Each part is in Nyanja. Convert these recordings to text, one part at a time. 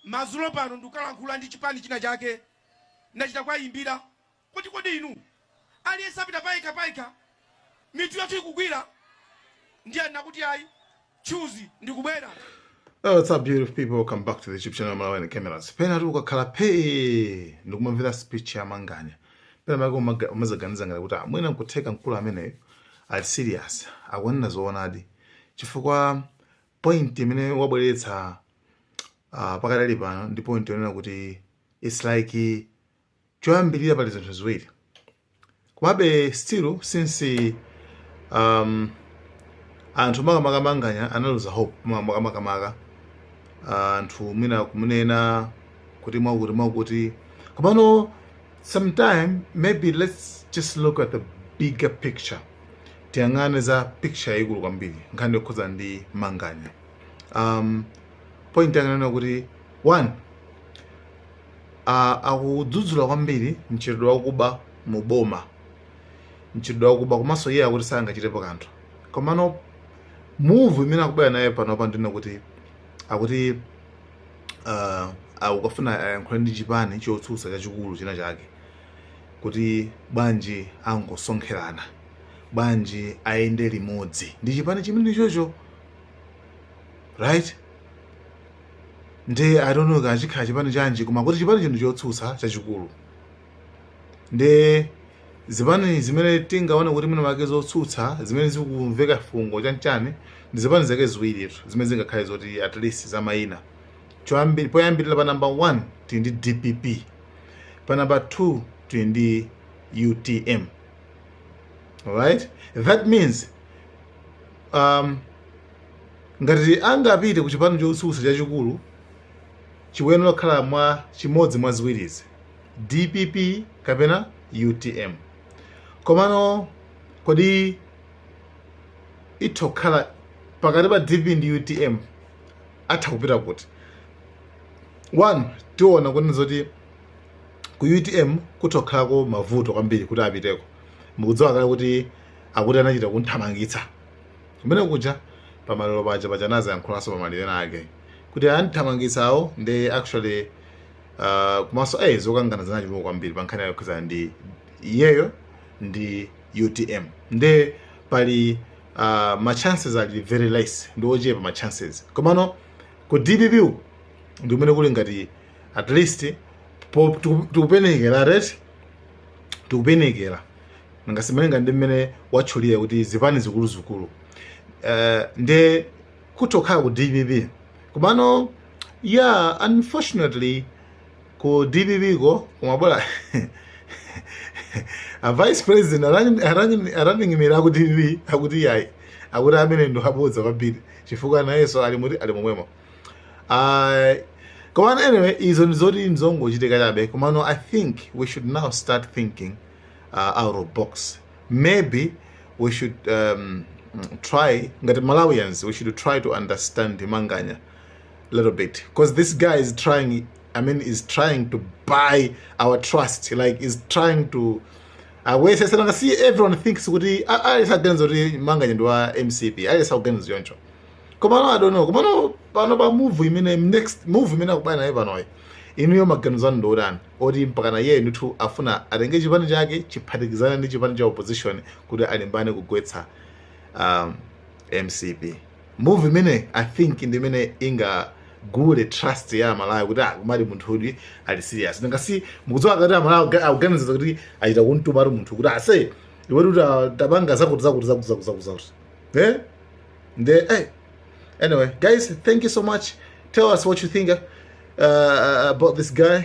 Madzulo pano ndikukalankhula ndi chipani china chake, ndachita kuwayimbira kuti, "Kodi inu, aliyense apita payekha payekha, mitu yathu ikugwira?" Ndiye nakuti, "Ayi, chuzi ndikubwera." Oh, what's up, beautiful people? Welcome back to the YouTube channel Malawi Cameras. Pena tu ukakhala phe ndikumamvera speech ya Manganya, pena mako umazaganiza ngati kuti amwene nkutheka mkulu ameneyo ali serious, akunena zoonadi, chifukwa point imene wabweretsa pakadali pano ndi point yonena kuti it's like choyambirira pali zinthu ziwiri. Komabe still, since anthu, makamaka Manganya, analuza hope, makamaka anthu mwina kumunena kuti mwakuti mwakuti. Komano sometime maybe let's just look at the bigger picture, tiyang'ane za picture yayikulu kwambiri, nkhani yokhuza ndi Manganya. Point yanganena kuti one, akudzudzula kwambiri mchitidwe wakuba mu boma, mchitidwe wakuba, komanso iye akuti sangachitepo kanthu. Komano move imene akubwera naye panopa ndina kuti akuti akukafuna ayankhule ndi chipani chotsutsa chachikulu china chake kuti bwanji angosonkherana, bwanji ayende limodzi ndi chipani chimene chocho, right? Nde I don't know kachikhala chipani chanji, koma kuti chipani chinthu chotsutsa chachikulu. Nde zipani zimene tingaone kuti mwina make zotsutsa zimene zikumveka fungo chanchani ndi zipani zake ziwiritu zimene zingakhale zoti at least zamayina. Poyambirira, pa number 1 tili ndi DPP, pa number 2 tili ndi UTM, alright? That means ngati angapite ku chipani chotsutsa chachikulu, chikuyenera kukhala mwa chimodzi mwa ziwirizi, DPP kapena UTM. Komano kodi itha kukhala pakati pa DP ndi UTM, atha kupita kuti? One, tiona kunena zoti ku UTM kutha kukhalako mavuto kwambiri kuti apiteko. Mukudziwa kale kuti akuti anachita kunthamangitsa kumene kuja pamaliro paja, paja anayankhulanso pamaliro ena ake kuti anthamangitsawo. Ndi actually komanso zokangana zinachuluka kwambiri pa nkhani yokhuzana ndi iyeyo ndi UTM. Nde pali ma chances ali very less, ndi ochepa ma chances. Komano ku DPP uku ndi kumene kuli ngati at least tikupenekera, right? Tikupenekera ngasimalinga ndi mmene watchulira kuti zipani zikuluzikulu, nde kutokhala ku DPP. Komano yeah, unfortunately ku DPP ko kumabwera a vice president arunning ku DPP, akuti yayi, akuti amene ndo abodza kwambiri chifukwa nayenso ali muti, ali momwemo. Komano anyway, izo ndizoti nzongochitika chabe. Komano I think we should now start thinking out of box. Maybe we should try, ngati Malawians, we should try to understand Manganya a little bit, because this guy is trying, I mean, is trying to buy our trust, like is trying to awesesera. See, everyone thinks kuti alisaganiza kuti Manganya ndi wa MCP, alisakuganiza choncho. Komano I don't know. Komano pano pa move imene, next move imene akubwera naye panoyi, inuyo maganizo anu ndiotani, oti mpakana iye ndithu afuna atenge chipani chake chiphatikizane ndi chipani cha opposition kuti alimbane kugwetsa MCP? Move imene I think ndi imene ingagule trust ya Amalawi kuti kumati munthu uyu ali serious. Ngasi mukudziwa kati Amalawi akuganiza kuti achita kumtuma ati munthu kuti ase iwe kuti tapanga zakuti zakuti zakuti zakuti zakuti zakuti, eh? Nde anyway guys, thank you so much. Tell us what you think about this guy.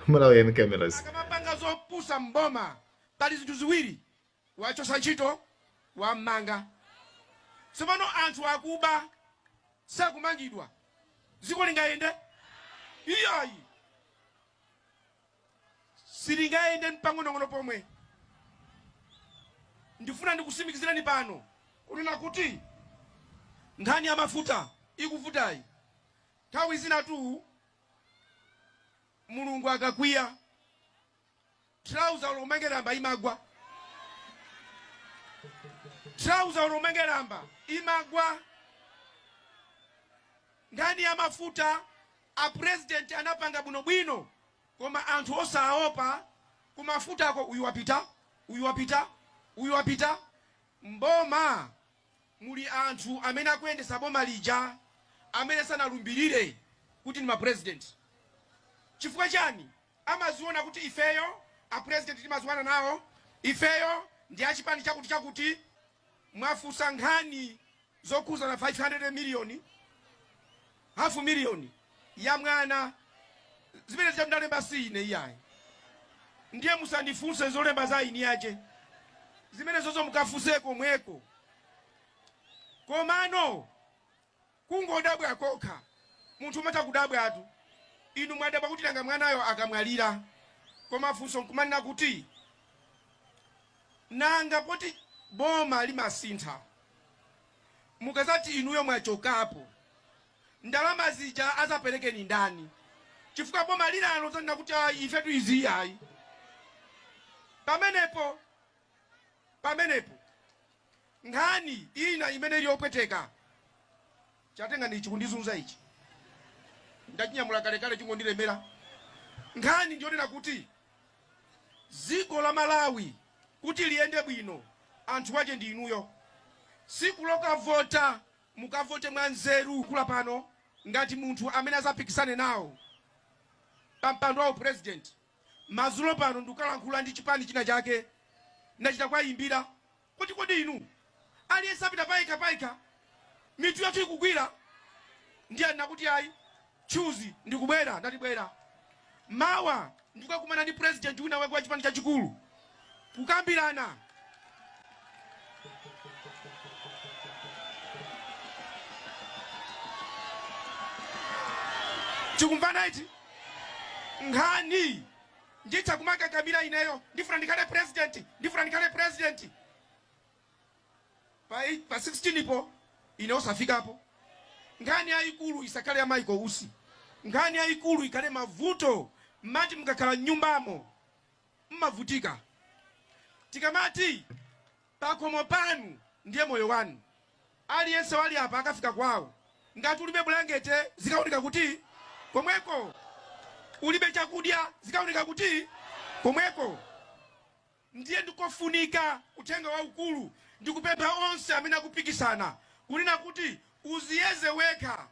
Malawian Cameras. Akamapanga zopusa mboma, pali zinthu ziwiri: wachosa ntchito, wammanga. Tsopano anthu akuba sakumangidwa, dziko lingayende? Iyayi, silingayende mpang'onong'ono pomwe. Ndifuna ndikusimikizireni pano kunena kuti nkhani ya mafuta ikuvutayi, nthawi zina tu Mulungu akakwiya, trouser ulomange lamba imagwa, trouser ulomange lamba imagwa. Nkhani ya mafuta, a president anapanga bwinobwino, koma anthu osaopa kumafutako, uyu wapita, uyu wapita, uyu wapita. Mboma muli anthu amene akuyendesa boma lija amene sanalumbirire kuti ndi ma president. Chifukwa chani? Amaziona kuti ifeyo a president timaziwana nawo, ifeyo ndi achipani chakuti chakuti. Mwafusa nkhani zokhuzana 500 miliyoni, hafu miliyoni ya mwana, zimene zija ndalemba si ine iyayi. Ndiye musandifunse zolemba za ini yache, zimene zozo mukafunse komweko. Komano kungodabwa kokha, munthu umatha kudabwatu. Inu mwadabwa kuti nanga mwanayo akamwalira, koma funso nkumanena kuti nanga poti boma limasintha, mukazati inuyo mwachokapo, ndalama zija azaperekeni ndani? Chifukwa boma linalo zanena kuti ayi, ifetu izi ayi. Pamenepo nkhani ina imene ili yopweteka, chatenga ndi chikundizunza ichi, ndachinyamula kalekale, chingondilemera. Nkhani ndiyonena kuti dziko la Malawi kuti liyende bwino, anthu ache ndi inuyo. Siku lokavota, mukavote mwa nzeru. Kula pano ngati munthu amene azapikisane nawo pa mpando wa president, madzulo pano ndikukalankhula ndi chipani china chake, ndachita kwayimbira kuti kodi inu aliyense apita payekha payekha, mitu yathu ikugwira? Ndiye nakuti ayi, chuzi ndikubwera, ndatibwera mawa ndikukakumana ndi president wina wake wa chipani chachikulu kukambirana. Tikumvana iti? Nkhani nditha kumakakamira ineyo, ndifuna ndikhale president, ndifuna ndikhale president pa 16 po ine osafikapo. Nkhani yayikulu isakhale ya Michael Usi, nkhani yayikulu ikhale mavuto. Mmati mukakhala mnyumbamo mmavutika. Tikamati pakhomo panu ndiye moyo wanu, aliyense wali apa akafika kwawo, ngati ulibe bulangete zikaoneka kuti komweko, ulibe chakudya zikaoneka kuti komweko. Ndiye ndikofunika uthenga waukulu, ndikupempha onse amene akupikisana kunena kuti uziyeze wekha.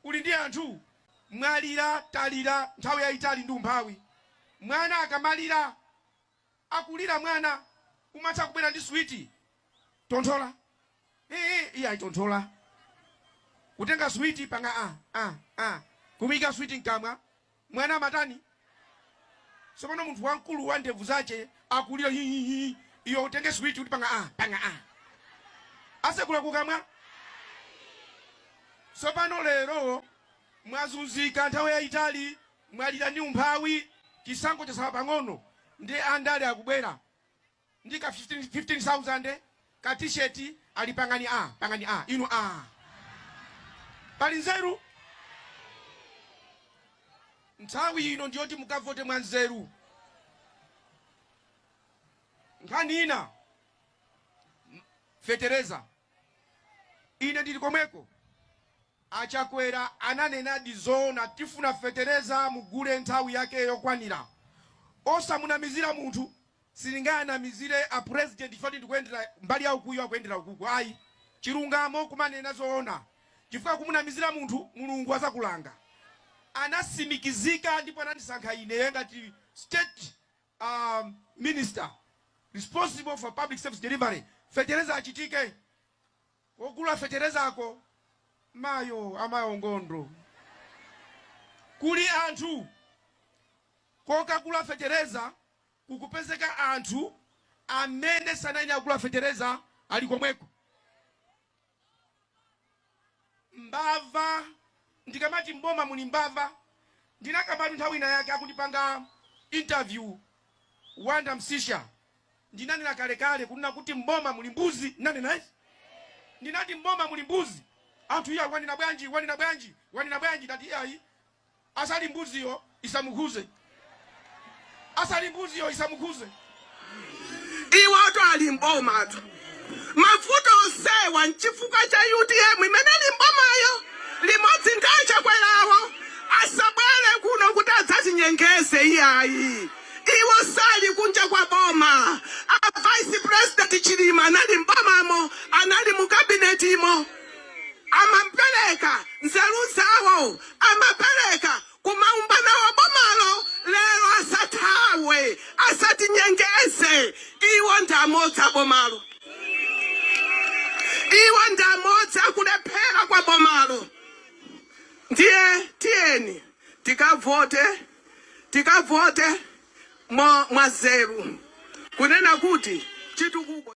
Uli ndi anthu, mwalira, talira nthawi yayitali ndi umphawi. Mwana akamalira, akulira mwana, umatha kubwera ndi switi, tonthola, iye ayitonthola, kutenga switi, panga a a a, kumuyika switi mkamwa, mwana amatani? Tsopano munthu wamkulu wa ndevu zache akulira hihihi, iyo utenge switi kuti panga a panga a, asekula kukamwa. Tsopano lero mwazunzika nthawi yayitali, mwalira ndi umphawi, chisankho chasala pang'ono, ndi andale akubwera ndi ka 15,000 ka T-shirt, ali pangani a pangani a, inu a pali nzeru. Nthawi ino ndiyoti mukavote mwa nzeru. Nkhani ina, fetereza, ine ndili komweko. Achakwera ananenadi zoona, tifuna fetereza mugule nthawi yake yokwanira, osamunamizira munthu. Silingayanamizire a president chifukwa ndikuyendera mbali ya ukuyo, akuyendera ukuku, ayi. Chilungamo kumanena zoona, chifukwa kumunamizira munthu, Mulungu azakulanga. Anasimikizika ndipo anandisankha ine ngati state minister responsible for public service delivery. Fetereza achitike. Kogula feterezako, mayo amayo ngondo, kuli anthu kokagula fetereza, kukupezeka anthu amene sanayenera kugula fetereza ali komweko, mbava. Ndikamati mboma muli mbava, ndinakambatu nthawi ina yake akundipanga interview Wanda Msisha, ndinanena kalekale kunena kuti mboma muli mbuzi. Nanena izi, ndinati mboma muli mbuzi. Anthu, iya, wanena bwanji, wanena bwanji, wanena bwanji? Ndati iyayi, asali mbuziyo isamukhuze, asali mbuziyo isamukhuze. Iwoto ali mbomatu, mavuto onsewa nchifukwa cha UTM imene ali mbomayo. Limodzi ndi achakwerawo asabwere kuno kuti adzatinyengeze iyayi. Iwo sali kunja kwa boma. A Vice President Chilima anali mbomamo, anali mu kabinetimo, amapereka nzeru zawo, amapereka kumaumba nawo bomalo. Lero asathawe, asatinyengeze. Iwo ndi amodzi abomalo, iwo ndi amodzi akulephera kwa bomalo. Ndiye tiyeni tikavote, tikavote mwanzeru, kunena kuti chitukuko.